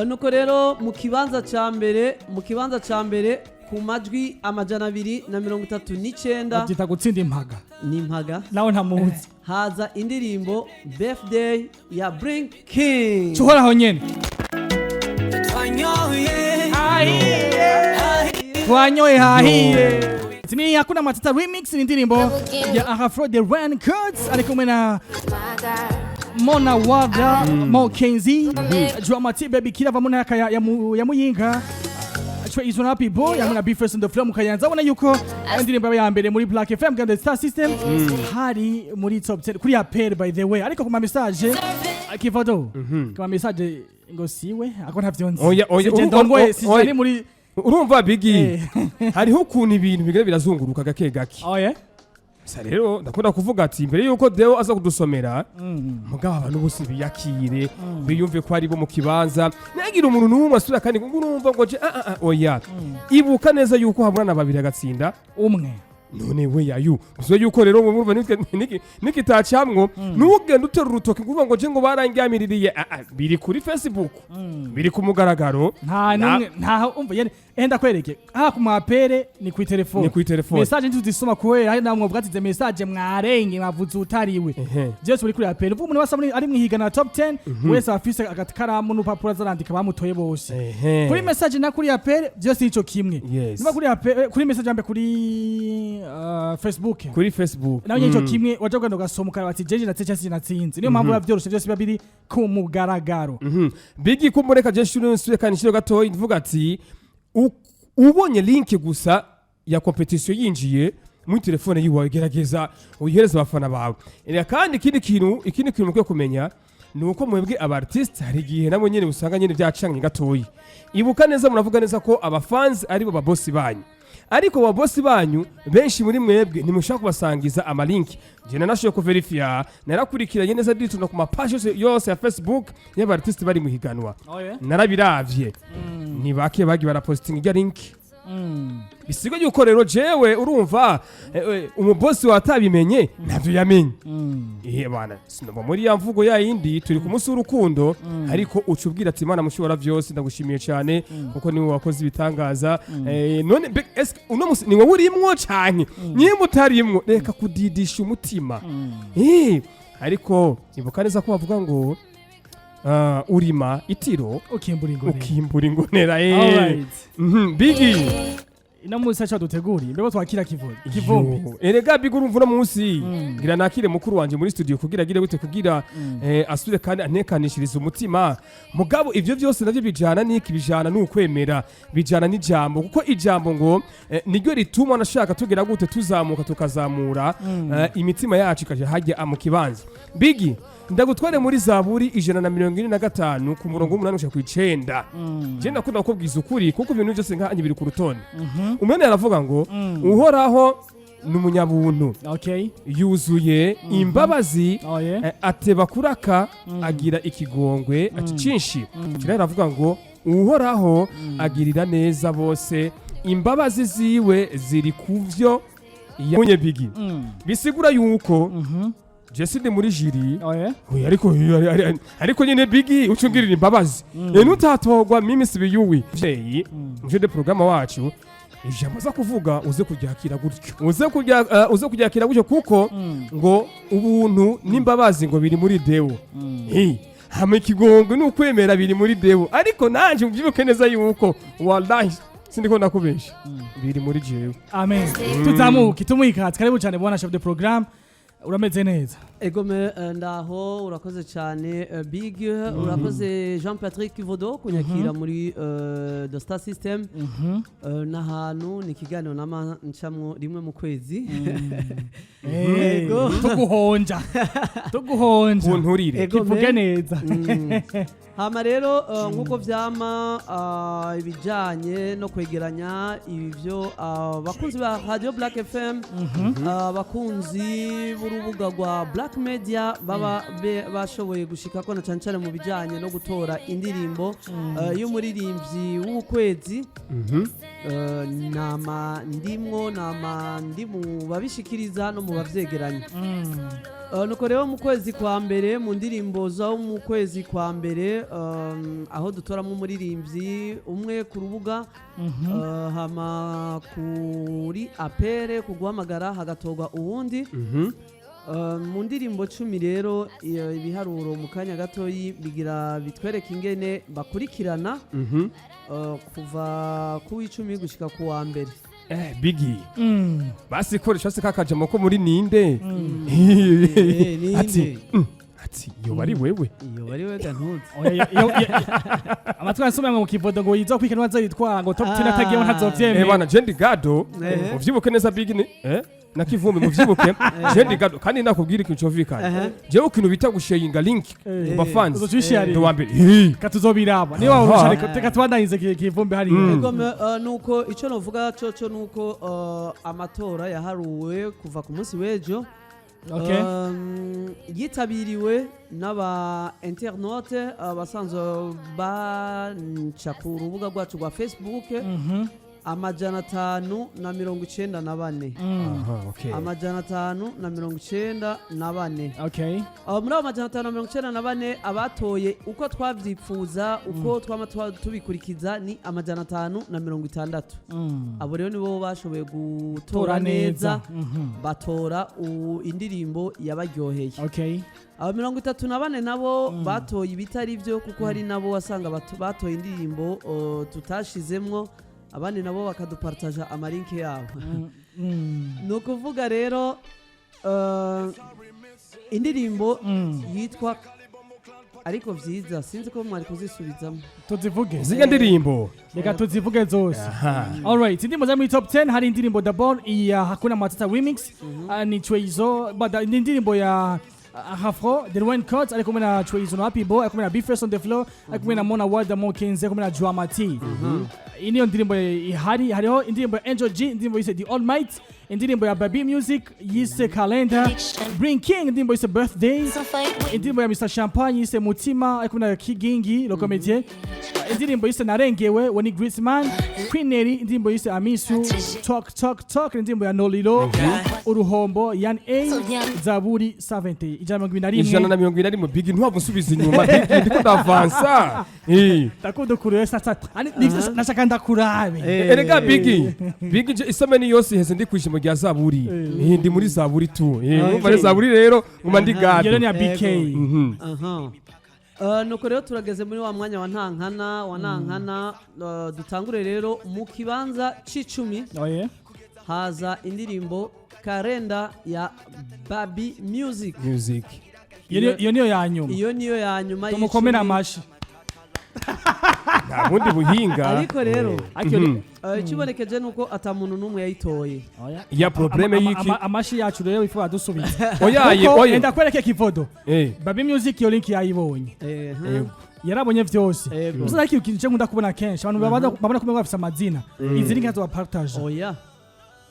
Nuko rero mu kibanza ca mbere ku majwi 239. Babyita gutsinda impaga. Ni impaga. Nawe ntamuzi. Haza indirimbo Birthday ya Bring King. Cuhoraho nyene. Twanyoye hahiye. Ni Hakuna Matata remix, ni indirimbo ya Afro the Run Cuts ari kumwe na Mona Warda, Mo Kenzi, Dramati Baby Kira va mu ntaka ya Muyinga. Trey is happy boy hamwe na Be First on the floor mu Kayanza. Abona yuko indirimbo ya mbere muri Black FM Ganda Star System hari muri top 10 kuri appel, by the way, ariko ku ma message akivado, ku ma message ngo siwe ako ntavyo nzi. Oya, oya, Sije ndongoye, sije oya. ari muri Urumva Bigi, hariho ukuntu ibintu bigenda birazunguruka gake gake. Oh yeah. Gusa rero ndakunda kuvuga ati mbere yuko Deo aza kudusomera, mugabo abantu bose biyakire, biyumve ko ari bo mu kibanza, ntihagire umuntu n'umwe asubira kandi ngo urumva ngo je ah, ah, ah, oya. Ibuka neza yuko haburana babiri agatsinda umwe. None we yayu gusa yuko rero murumva nikitacamwo ntugende utera urutoki ngo uvuga ngo je ngo barangamiririye. Ah, ah, biri kuri Facebook, biri ku mugaragaro. Nta numwe, nta umva yene enda kwereke ha ku ma appel, ni ku telefone. Ni kuri telefone. Message ntituzisoma kubera hari namwe bwatize message mwarenge mwavuze utariwe. Byose uri kuri appel. Uvuga umuntu wese ari mwihigana na top 10 wese afise agakaramu n'urupapuro azarandika bamutoye bose. Kuri message na kuri appel byose nico kimwe. Niba kuri appel, kuri message yambe kuri Facebook, kuri Facebook nawe nico kimwe, waje kugenda ugasoma ukaraba ati jeje natsinze cyangwa sinatsinze. Niyo mpamvu biba byoroshe, byose biba biri ku mugaragaro. Bigi kumureka je shuri nsubire kandi nshire gatoyi mvuga ati ubonye link gusa ya competition yinjiye muri telefone yiwawe, gerageza uyihereze abafana bawe. Era kandi ikindi kintu mukwiye kumenya ni uko mwebwe aba artiste hari igihe nabo nyene usanga nyene byacanye gatoyi. Ibuka neza, muravuga neza ko abafans ari bo babosi banyu, ariko babosi banyu benshi muri mwebwe ntimushaka kubasangiza amalinki. Je nanashoboye kuverifiya, narakurikiranye neza nditonda ku mapaji yose yose ya Facebook y'aba artiste bari mu higanwa. Oh yeah. Narabiravye, ni bake bagiye barapositinga irya link. Bisigo yuko rero jewe urumva umubosi watabimenye ntabyo yamenye. Ihe bana, sinova muri ya mvugo ya yindi turi ku munsi w'urukundo, ariko uca ubwira ati: "Imana mushobora byose, ndagushimiye cyane kuko niwe wakoze ibitangaza." None eske uno musi ni wowe urimwo canke nimba utarimwo reka kudidisha umutima. Ariko ibuka neza ko bavuga ngo urima itiro ukimbura ingonera. Ukimbura ingonera. Alright. Bigi. Ino munsi acha duteguriye mbego twakira Kivumbi, Kivumbi. Yo, erega Bigi, urumva uno munsi ngira nakire mukuru wanje muri studio kugira agire gute, kugira asubire kandi antekanishirize umutima. Mugabo ivyo byose navyo bijana n'iki? Bijana n'ukwemera, bijana n'ijambo, kuko ijambo ngo niryo rituma nashaka tugira gute, tuzamuka, tukazamura imitima yacu ikaja hajya mu kibanza. Bigi, ndagutware muri Zaburi 145 ku murongo w'umunani gushika kw'icenda. Je ndakunda kukubwiza ukuri kuko ibintu byose nkanye biri ku rutonde. Umwene aravuga ngo Uhoraho ni umunyabuntu, yuzuye imbabazi, Oh yeah. ateba kuraka, agira ikigongwe ati cinshi. Kiriya aravuga ngo Uhoraho agirira neza bose, imbabazi ziwe ziri ku vyo yamunye. Bigi, bisigura yuko je sindi muri jury. Oh yeah. Oya, ariko nyine Bigi ucungirira imbabazi nutatorwa mimi sibiyuwi vyeyi muje de programme wacu, ijambo aza kuvuga uze kuryakira gutyo, uze kuryakira gutyo, kuko ngo ubuntu n'imbabazi ngo biri muri Deo. Hama ikigongwe n'ukwemera biri muri Deo, ariko nanje mubyibuke neza yuko wallahi sindiko ndakubesha, biri muri jewe. Amen. Tuzamuke tumuhikaze. Karibu cyane bwana chef de programme, urameze neza? Egome, ndaho, urakoze cyane Big, urakoze Jean Patrick Vodo kunyakira muri The Star System. N'ahantu ni ikiganiro nama ncamwo rimwe mu kwezi. Ego. Tuguhonja tuguhonja. Kunturire. Ego. Kivuge neza. Hama rero nk'uko vyama, ibijanye no kwegeranya ivyo abakunzi ba Radio Black FM, abakunzi b'urubuga rwa Black Media baba bashoboye gushikako, na cyane cyane mu bijyanye no gutora indirimbo y'umuririmbyi w'ukwezi. Nama ndimwo, nama ndi mu babishikiriza no mu bavyegeranya. Nuko rero mu kwezi kwa mbere, mu ndirimbo zo mu kwezi kwa mbere, aho dutoramo umuririmbyi umwe ku rubuga, hama kuri appel, ku guhamagara, hagatorwa uwundi. Mu ndirimbo 10 rero, iyo ibiharuro mu kanya gatoyi bigira bitwereka ingene bakurikirana, kuva ku w'icumi gushika ku wa mbere. Bigi basi koresha se kakajamo ko muri ninde? Ninde? Ati ati yoba ari wewe. Iyo bari wega ntuzi. Oya, amatwi ansomye ngo mu kivodo ngo yiza kwika niwe ngo top 10 atagiyeho ntazovyemera. Bana, Jendi Gado, muvyibuke neza, Bigi ni na Kivumbi, muvyibuke Jendi Gado. Kandi nakubwira ikintu cumvikana, jewe ikintu bita gusharinga link mu bafans Uzocishare. ndi wa mbere. Hi. Katuzobiraba niba warusha, ariko reka tubandanize Kivumbi hariya. Ego, nuko icyo novuga coco nuko amatora yaharuwe kuva ku munsi w'ejo. Yitabiriwe n'aba internaute abasanzwe baca ku rubuga rwacu rwa Facebook 594. Aha, okay. 594. Muri abo 594, abatoye uko twavyipfuza, uko twama tubikurikiza, ni 560. Abo rero nibo bashoboye gutora Tora neza, neza. Batora indirimbo yabaryoheye. Abo 34 nabo batoye ibitari byo, kuko hari nabo wasanga batoye indirimbo tutashizemwo, abandi nabo bakadupartaja amalinke yabo. Ni ukuvuga rero indirimbo yitwa, ariko vyiza sinzi ko mwari kuzisubizamo. Tuzivuge. Zirya ndirimbo. Reka tuzivuge zose. Aha. Alright, indirimbo za muri top 10, hari indirimbo d'abord iya Hakuna Matata remix, ni Chwezo bada, ni indirimbo ya Afro The One Cut ari kumwe na Chwezo na Happy Boy, ari kumwe na Be First on the Floor, ari kumwe na Mona Walda, Mo Kenze, ari kumwe na Dramati. Iyi niyo ndirimbo ihari. Hariho indirimbo ya Angel G, indirimbo yise The All Might, indirimbo ya Baby Music yise Calendar, Bring King, indirimbo yise Birthday, indirimbo ya Mr Champagne yise Mutima, ari kumwe na Kigingi le comédien, indirimbo yise Narengewe we ni Griezmann, Queen Nelly, indirimbo yise Amisu, Talk Talk Talk, indirimbo ya Nolilo, Uruhombo Yan A, Zaburi 70 121. 121. Bigi, ntiwaba unsubiza inyuma, Bigi, ndiko ndavansa. Ndakunda ukuri sasa. Ani nivyo nashaka ndakurabe. Erega Bigi, Bigi, je isomeni yose iheze ndi kwishimo rya Zaburi. Ndi muri Zaburi tu. Urumva rero, Zaburi rero nguma ndi iyo gado. ni ya BK. Aha. Nuko rero turageze muri wa mwanya wa ntankana wa ntankana. Dutangure rero mu kibanza c'icumi. Oye. Haza indirimbo Karenda ya Baby Music. Music. Iyo niyo ya nyuma. Iyo niyo ya nyuma Tumukomere y'icumi. amashi. Nta bundi buhinga. Ariko rero Ariko ikibonekeje nuko ata muntu n'umwe yayitoye. Oya. Ya problème y'iki? Amashi yacu rero ifu adusubiza. Oyaye. Kuko Oye. enda kwereke Kivodo. Baby Music iyo link yayibonye. Yarabonye vyose. Gusa ariko ikintu cyo nkunda kubona kenshi, abantu babona ko bafise amazina, izi link ntazobapartaja. Oya.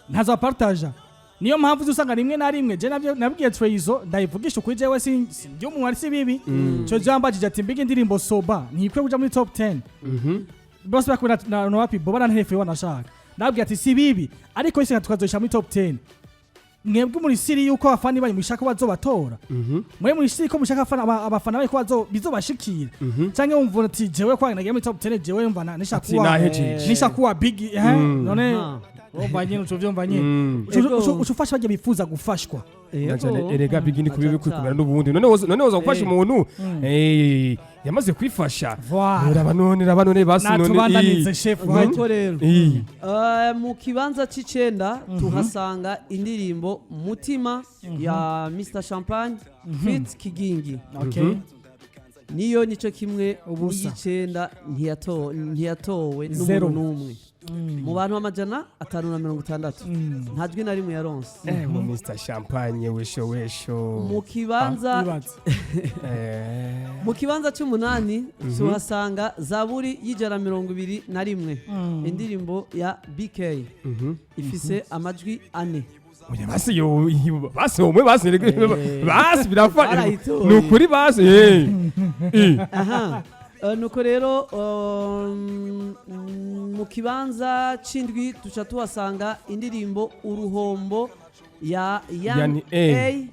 Ntazobapartaja, niyo mpamvu uzusanga rimwe na rimwe je nabyo nabwiye Trezo, ndayivugisha ukuri, jewe si ndi umuntu ari si bibi. Trezo yambajije ati: "Mbega indirimbo soba ntikwiye kuja muri top 10?" Bose bakubona na wapi bo baranterefuye wanashaka. Ndababwira ati: "Si bibi, ariko ese tukazoisha muri top 10, mwebwe muri siri yuko abafani banyu mushaka bazobatora, mwe muri siri ko mushaka abafana banyu ko bizobashikira, canke wumva ati jewe kwa nagiye muri top 10, jewe mva nishaka Ati kuba nahejeje. nishaka kuba big, none urumva nyene uco vyumva nyene. Uco ufasha barya bifuza gufashwa." Yego. Erega Bigi, ni kubibi Aca kwikumira n'ubundi. None woza gufasha umuntu yamaze kwifasha. Voilà. Raba none, raba none, basi none. Natubandanize, chef. Nuko rero mu kibanza c'icenda tuhasanga indirimbo Mutima ya Mr Champagne feat Kigingi. Niyo nico kimwe Ubusa. n'iyicenda, ntiyatowe Zero. n'umuntu n'umwe mu bantu 560, nta jwi na rimwe yaronse. Mu Mr Champagne wesho wesho. Mu kibanza Ibaze. Mu kibanza c'umunani tuhasanga Zaburi y'121, indirimbo ya BK, ifise amajwi ane. Oya, basi yo, basi umwe, basi basi birafa. Barayitoye. Ni ukuri, basi Aha. Nuko rero mu kibanza c'indwi tuca tuhasanga indirimbo Uruhombo ya Yan Yani A. A,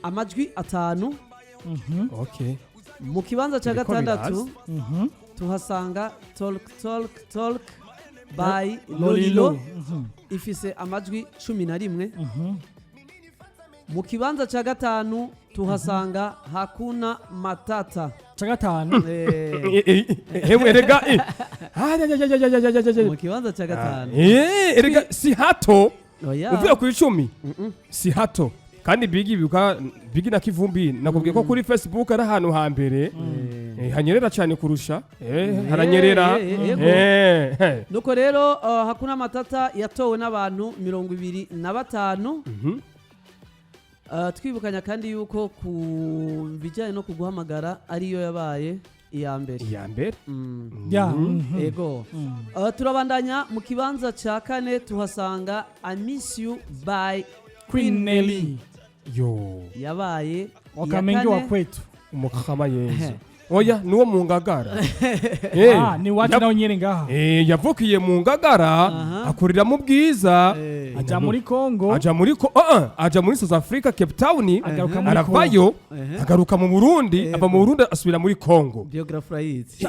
amajwi 5. Mu kibanza ca Biriko gatandatu Mhm. tuhasanga Talk Talk Talk by Lolilo. Lolilo, ifise amajwi 11. Mu kibanza ca gatanu tuhasanga Hakuna Matata. Ca gatanu. Hewe erega Ah, ya, ya, ya, ya, ya, ya, ya, ya. Mu kibanza ca gatanu. Erega si hato. Oya. Uvuye ku 10 si hato, kandi bigi bibuka bigi na Kivumbi nakubwiye ko kuri Facebook ari ahantu hambere hanyerera cyane kurusha haranyerera. Yego. Nuko rero Hakuna Matata yatowe n'abantu 25. Twibukanya kandi yuko ku bijyanye no kuguhamagara ariyo yabaye iya mbere. Iya mbere. Ya. Ego. Turabandanya, mu kibanza cya kane tuhasanga I Miss You by Queen Nelly. Yo. Yabaye iya Wakamenge wa kane. kwetu. Umukama Yezu, oya, nuwo mu Ngagara. Ah, ni wacu nawe nyene ngaha. Yavukiye mu Ngagara, akurira mu Bwiza. Aja muri Congo. Aja muri ko aja muri South Africa, Cape Town. Agaruka muri Aravayo, agaruka mu Burundi, ava mu Burundi asubira muri Congo. Biography urayizi.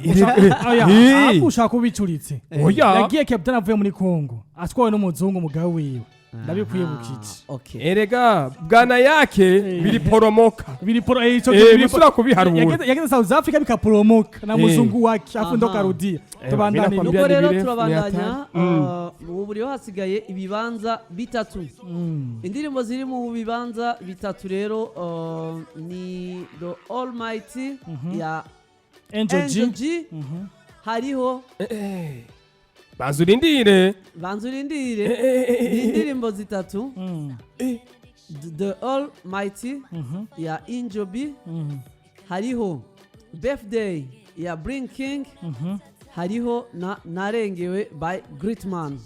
Oya, ahubwo ushaka kubicuritse. Oya. Yagiye Cape Town avuye muri Congo atwawe n'umuzungu umugabo wiwe, ndabikwibukije. Okay. Erega bwana yake biriporomoka. Biri pro ico Musubira kubiharura. Yageze South Africa bikaporomoka na muzungu wake, afu ndo karudia. Tubandane. Binakwambia Nuko rero ni birefu, turabandanya. ni hatari. Ubu rero hasigaye ibibanza bitatu. Indirimbo ziri mu bibanza bitatu rero ni The Almighty ya Angel Angel G. G, hariho Banza urindire. Banza urindire, ni indirimbo zitatu: The Almighty ya Angel B, hariho Birthday ya Bring King, hariho na Narengewe by Greatman.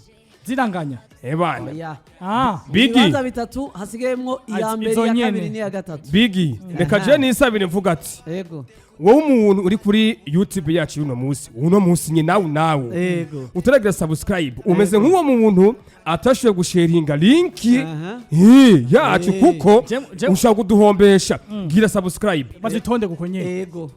Ziranganya. Ebana. Oya. Ah. Bigi. Ibibanza bitatu hasigayemwo iya mbere, izo iya nyene. kabiri n'iya gatatu. Bigi, reka je nisabire mvuga ati Yego. wowe umuntu uri kuri YouTube yacu uno munsi, uno munsi nye nawe utaragira subscribe, umeze nk'uwo muntu atashoboye gusharinga link yacu, kuko ushaka kuduhombesha. Gira subscribe. Bazitonde kuko nyene. Yego.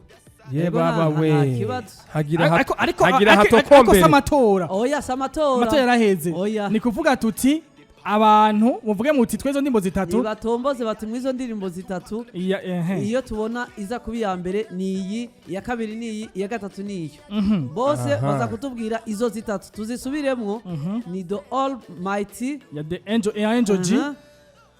Ye Yego, baba we. Nta kibazo. Hagira Ariko hagira ariko si hatokombere. amatora. Oya, si amatora. Amatora yaraheze. Oya. Ni kuvuga tuti abantu muvuge muti twezo ndimbo zitatu. Nibatomboze bati mu izo ndirimbo zitatu, Iya, ehe. iyo tubona iza kuba iya mbere ni iyi, iya kabiri ni iyi, iya gatatu ni iyo. Bose baza kutubwira izo zitatu. Tuzisubiremwo: ni The Almighty ya The Angel, ya Angel G,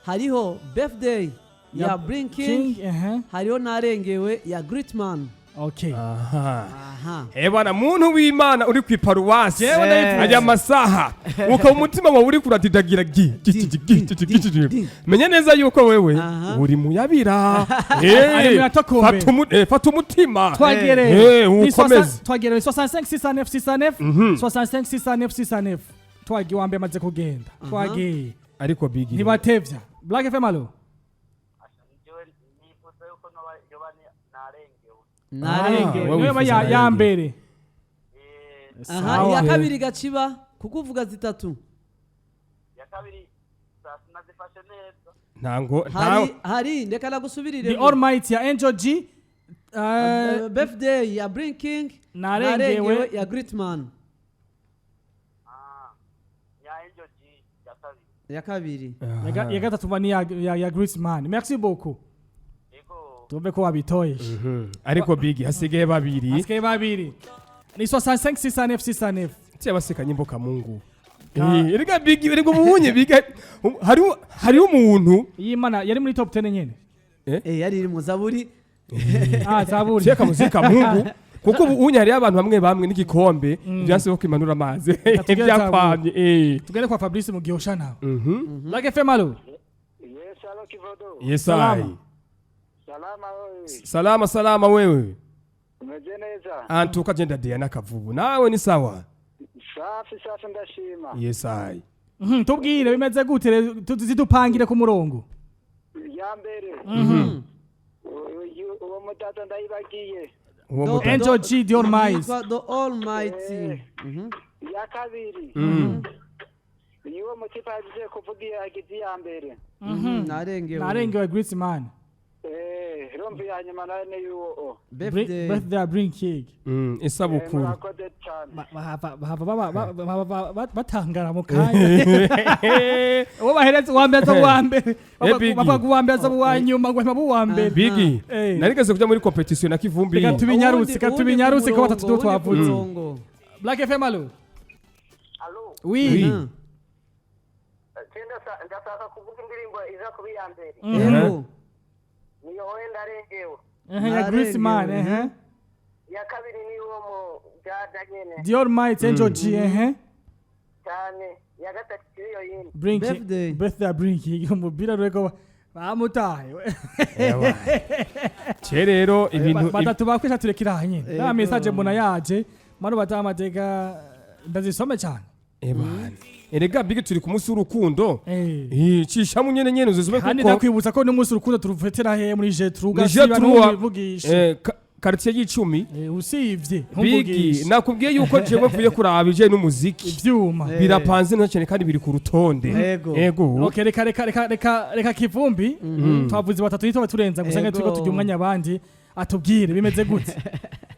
Hariho Birthday ya Bring King, King, ehe. hariho Narengewe ya Greatman. Okay. Aha. Aha. Ebana, muntu w'Imana uri ku iparuwasi Jewe ndayifuza. aya masaha, ukaba umutima wawe uri kuradidagira gi gi gi gi gi gi gi gi, menya neza yuko wewe uri muyabira. Ari muyatokombe. Fata umutima. Twagereye. Ni ukomeze. Twagereye 65 609 609 65 609 609. Twagiye, wambaye amaze kugenda, twagiye. Ariko Bigi. Ntibatevya. Black FM, allo. Njyewe nifuza yuko yoba narengewe. Narengewe. Wewe Niwe wifuza ya Narengewe. mbere. Aha. Sawa. Iya kabiri gaciba kuko uvuga zitatu. Ya kabiri saa sinazifashe neza. Ntango Hari hari, ndeka nagusubiriremo. The Almighty ya Angel G, Birthday ya Bring King, Narengewe. ya Greatman. Ah, ya Angel G ya kabiri. Ya kabiri. Ya gatatu ni ya Griezmann. Merci beaucoup. Yego. Tumve ko wabitoye. Ariko Bigi, hasigaye babiri. Asigaye babiri, ni 65 609 609. Tiyabasekanye imboka mungu. Erega Bigi, erega ubunye biga hariho umuntu Y'Imana yari muri top 10 nyene. Yari iri mu Zaburi. Ah, Zaburi. Tiyaka muzika mungu, kuko ubu unye hariyo abantu bamwe bamwe n'igikombe byanse ko kimanura amazi Tugere. byakwamye. Tugende kwa Fabrice mu Gihosha nawe. Black FM, allo. Yes, allo Kivodo. Yes. Salama. Ai. Salama wewe. Salama salama, wewe? Umeze neza? Antuka jenda Diana Kavubu, nawe ni sawa? Safi safi, ndashima. Yes, ai. Tubwire bimeze gute rero, zidupangire ku murongo. Ya mbere, uwo mutata ndayibagiye. Uwo Angel G, The Almighty. Yitwa The Almighty. Iya kabiri, uwo mutipa yagiye kuvuga iyo yagize iya mbere. Narengewe. Narengewe, Great Man. Urumva iya nyuma nayo ni y'uwo. Birthday. Birthday Bring King. Isabukuru. Murakoze cyane. Bahava batangara mu kanya uwo baheretse uwa mbere aza uwa mbere. Biggie. Bavuga uwa mbere aza uwa nyuma, ngo hema uwa mbere. Bigi, narigeze kuja muri competition na Kivumbi. Reka tubinyarutse, reka Uwundi tubinyarutse ku ko batatu murongo, uwundi ku twavuze. murongo. Black FM, allo? Allo? Oui. Oui. Ndashaka kuvuga indirimbo iza kuba iya mbere. Yego. Niyo wowe ndarengewe. Ya Great Man. Narengewe. Iya kabiri ni uwo mu dada nyene. The Almighty, Angel G, Cyane. Iya gatatu iyo yindi. Bring Birthday. Birthday Bring King, umupira reko bamutaye. Ce rero ibintu Batatu bakwisha, turekera aha nyine. Yego. Ya message mbona yaje mano batamateka, ndazisome cyane. Ebana. Erega Bigi, turi ku munsi w'urukundo. Eh. Cishamo nyene nyene uzisome Kandi kuko ndakwibutsa ko n'umunsi urukundo turufetera he? Muri Jetru. Ni Jetru, Uvugisha. Quartier y'icumi. Usivye Bigi, ntumvugishe. nakubwiye yuko jewe mvuye kuraba ibijanye n'umuziki. Ivyuma. Birapanze neza cyane kandi biri ku rutonde. Yego. Ego. Okay, reka reka reka reka reka Kivumbi, twavuze batatu nitwa turenza gusa Yego. turiko tujya umwanya abandi atubwire bimeze gute.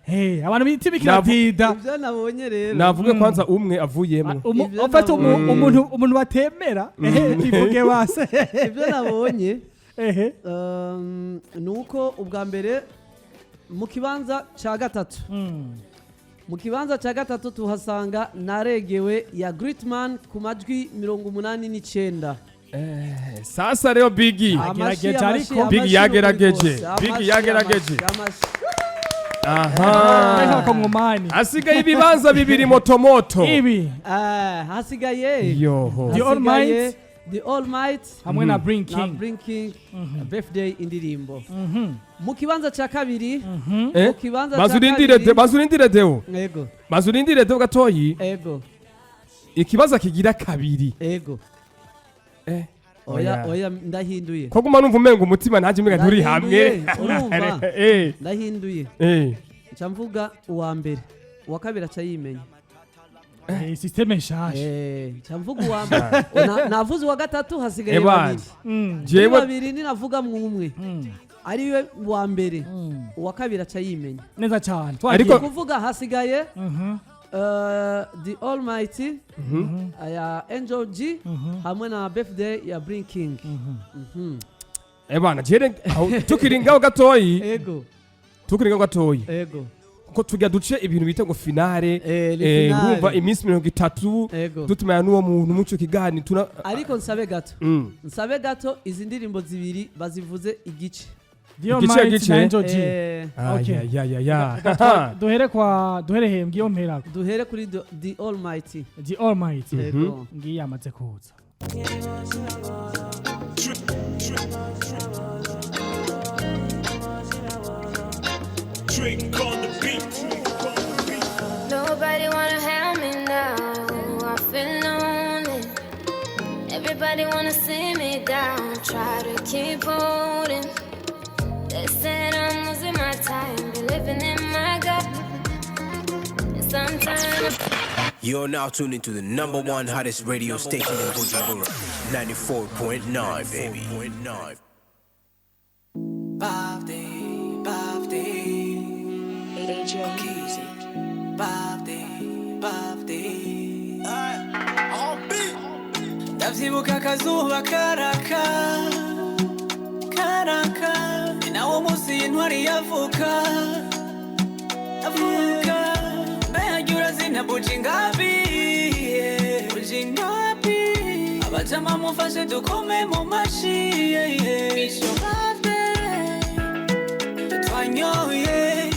Hey, abantu bita bikiratida. Ibyo nabonye rero. Navuge kwanza umwe avuyemwo. Ivyo Ufata nabonye. umuntu batemera, ehe, ivuge base. Ibyo nabonye Ehe. Ni uko ubwa mbere mu kibanza cya gatatu, mu kibanza cya gatatu tuhasanga Naregewe ya Greatman ku majwi 89. Sasa rero Bigi. Amashi, Yagerageje amashi, ariko. Big amashi yagerageje. n'ukuri kose. Big Amashi, yagerageje. amashi, amashi. Aha. Abakongomani. Hasigaye ibibanza bibiri motomoto. Ibi. Ah, hasigaye Yoho. The hasigaye Almighty. The Almighty hamwe na Bring na King. Bring King Birthday indirimbo. Mu kibanza cya kabiri, Eh? mu kibanza cya Bazurindire kabiri. bazurindire deo. Ego. Bazurindire deo gatoyi. Ego. Ikibazo kigira kabiri. Ego. Eh. Oya, oya, ndahinduye. Ko guma numva umenga umutima nanjye umenga nturi hamwe. Ndahinduye, urumva? Ndahinduye. Nca mvuga uwa mbere, uwa kabiri aca yimenya. Système nshasha. Nca mvuga uwa mbere. Navuze uwa gatatu, hasigaye Ebana. babiri. Muri Jewe babiri ninavuga mwumwe ariwe wa mbere, uwa kabiri aca yimenya. Neza cyane. Ariko- Kuvuga hasigaye The Almighty ya Angel G hamwe na Birthday ya Bring King. Ebana jere tukiri ngaho gatoyi. Ego. Tukiri ngaho gatoyi. Ego. Kuko tujya duce ibintu bita ngo finale. Ni finale. Urumva iminsi 30 Ego. dutumaya n'uwo muntu muco kiganiro tuna. Ariko nsabe gato, nsabe gato, izi ndirimbo zibiri bazivuze igice. The Igice, Almighty igice. na Angel G. Okay. Ay, ay, ay, ay. Duhere kwa, duhere he ngiyo mpera? Duhere kuri The Almighty. The Almighty. Ego. Ngiyo yamaze kuza. Trick on the beat. Nobody wanna help me now. I feel lonely. Everybody wanna see me down. Try to keep holding. They said I'm losing my time, believing in my God. And sometimes You're now tuned into the number one hottest radio station in Bujumbura, 94.9, baby. 9. Birthday, birthday. Birthday, birthday. Ndavyibuka akazuba karaka karaka, ni nawo munsi y'intwari yavuka avuka. Mbega urazina buji ngapi, buji ngapi? Abajama mufashe dukome mu mashi, yeah, yeah. It's your birthday, twanyoye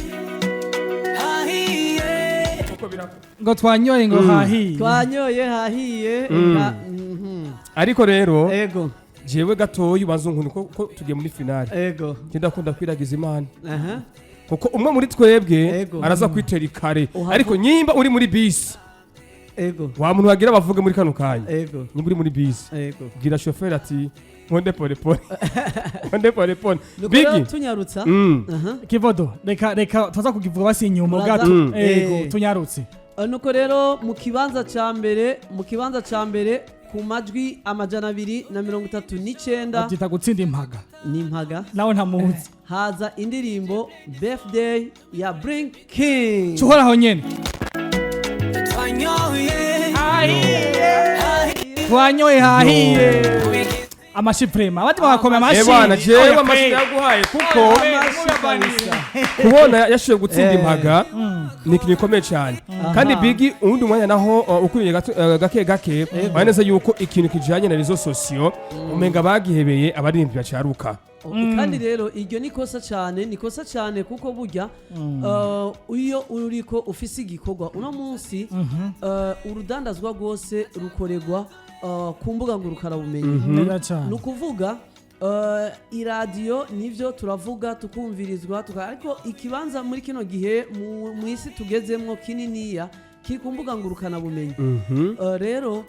hahiye. Ngo twanyoye, ngo hahiye. Twanyoye hahiye, eka. Ariko rero Ego. jewe gatoyi ubanza unkunda ko tugiye muri finale. Ego. Njye ndakunda kwiragiza Imana Aha. kuko umwe muri twebwe Ego. araza kwitera ikare. Uhavu- Ariko nyimba uri muri bisi Ego. Wa muntu wagira bavuge muri kano kanya, nimba uri muri bisi, bwira shoferi ati nkonde pole pole, nkonde pole pole. Nuko rero Bigi. Tunyarutsa. Aha. Kivodo, reka tuza kukivuga basi inyuma. Muraza? Ubwato. Ego. Tunyarutse. Nuko rero mu kibanza ca mbere ku majwi 239. Babyita gutsinda impaga. Ni impaga. Nawe ntamuzi. Haza indirimbo Birthday ya Bring King. Uhoraho nyene. Twanyoye. Twanyoye hahiye, amashi prema, abandi bagakoma amashi. Eh bwana, jewe Oya, amashi kweli. yaguhaye kuko Amashi kabisa. Kubona yashoboye gutsinda impaga ni ikintu gikomeye cyane. Kandi Bigi, uwundi mwanya naho ukuriye gake gake urabona neza yuko ikintu kijanye na réseaux sociaux umenga bagihebeye abaririmbyi bacaruka. Kandi rero iryo ni kosa cyane, ni kosa cyane, kuko burya iyo uriko ufise igikorwa uno munsi, urudandazwa rwose rukorerwa ku mbuga ngurukanabumenyi. Neza cyane. Ni ukuvuga iradiyo nibyo turavuga tukumvirizwa ariko ikibanza muri kino gihe mu isi tugezemwo kininiya kiri ku mbuga ngurukanabumenyi. Rero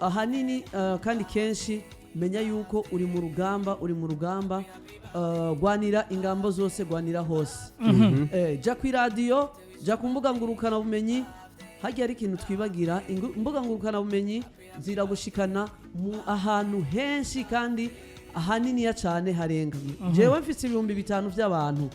ahanini kandi kenshi menya yuko uri mu rugamba, uri mu rugamba, gwanira ingambo zose, gwanira hose. Jya ku iradiyo, jya ku mbuga ngurukanabumenyi. Hajya hari ikintu twibagira, imbuga ngurukanabumenyi ziragushikana mu ahantu henshi kandi ahaniniya cyane harenga. Jewe mfise 5000 by'abantu,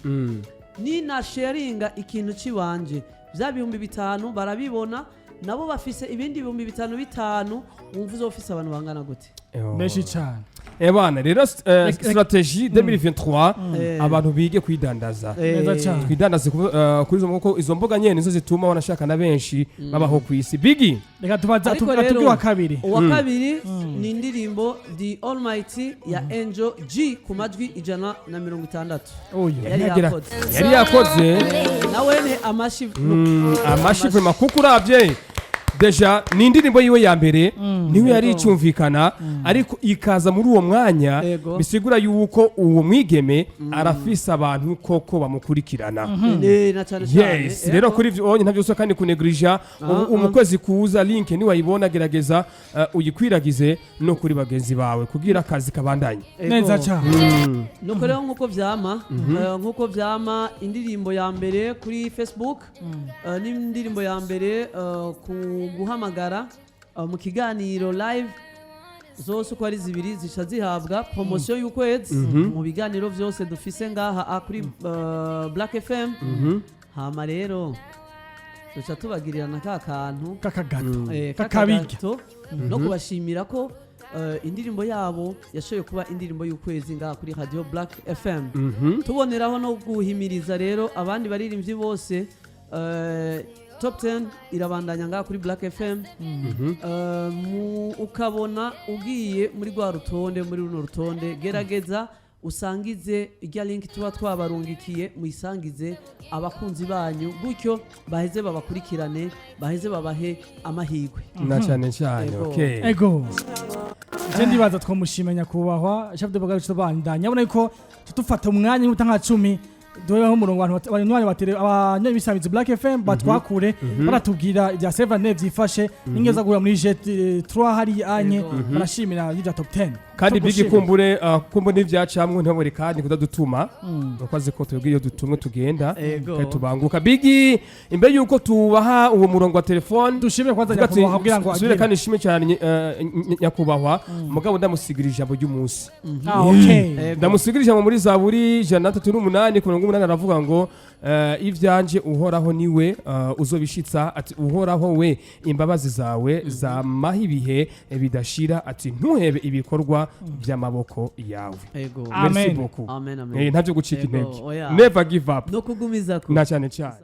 ninasharinga ikintu cibanje, bya 5000 barabibona, nabo bafise ibindi 5000 bitanu, wumva uzofise abantu bangana gute? Benshi cyane. Ebana rero stratégie 2023, abantu bige kwidandaza. Neza cyane. Twidandaze kuri izo, kuko izo mbuga nyene nizo zituma wanashaka na benshi babaho ku isi, Bigi. Reka tubaza. Ariko rero, atubwire uwa kabiri. Uwa kabiri ni indirimbo The Almighty ya Angel G ku majwi 160. Uyu Yari yakoze. Yari yakoze. Nawe ni amashi. Amashi vraiment, kuko uravye déjà ni indirimbo yiwe ya mbere, niwe yari icyumvikana, ariko ikaza muri uwo mwanya. Bisigura yuko uwo mwigeme arafise abantu koko bamukurikirana. Na cyane cyane. Yes, rero kuri ivyo onye ntavyo usa kandi kunegrija ubu mu kwezi kuza, link niwayibona gerageza uyikwiragize no kuri bagenzi bawe kugira akazi kabandanye. Neza cyane. Nuko rero nkuko vyama, indirimbo ya mbere kuri Facebook n'indirimbo ya mbere ku guhamagara mu kiganiro live, zose uko ari zibiri zica zihabwa promotion y'ukwezi mu biganiro vyose dufise ngaha kuri Black FM. Hama rero duca tubagirira na ka kantu Kakagato. Kakabirya. Kakagato, no kubashimira ko indirimbo yabo yashoboye kuba indirimbo y'ukwezi ngaha kuri Radio Black FM. Tuboneraho no guhimiriza rero abandi baririmbyi bose, top 10 irabandanya ngaha kuri Black FM. Ukabona ugiye muri rwa rutonde, muri runo rutonde, gerageza usangize irya link tuba twabarungikiye, muyisangize abakunzi banyu, gutyo baheze babakurikirane, baheze babahe amahirwe. Na cyane cyane. Ego. Okay. Ego, je ndibaza twamushima nyakubahwa chef de brigade. Tubandanya, abona yuko dufata umwanya w'iminota nka 10 duheho umurongo abantu abanywanyi batere abanywanyi b'isamizi Black FM batwakure, baratubwira ibya Seven vyifashe n'ingeza guhura muri G3 hari anye. Barashimira ibya top 10. Kandi Bigi, Tugushimira. kumbure kumbure n'ivyacamwe ntibabure kandi kudadutuma, nuko azi ko twebwe iyo dutumwe tugenda kandi tubanguka. Bigi, imbere yuko tubaha uwo murongo wa telefone, dushimire kwanza tuvuga ati, nyakubahwa kugira ngo subire agire. kandi nshime cyane nyakubahwa, mugabo ndamusigira ijambo ry'umunsi. Ah, okay. Ndamusigira ijambo muri Zaburi 138 ku mirongo 8, aravuga ngo ivyanje Uhoraho niwe uzobishitsa, ati Uhoraho we, imbabazi zawe zamaho ibihe bidashira, ati ntuhebe ibikorwa by'amaboko yawe. Ego. Amen. Merci beaucoup. Amen, amen. Ntavyo gucika Ego, intege. oya. Never give up. No kugumiza ko Na cyane cyane.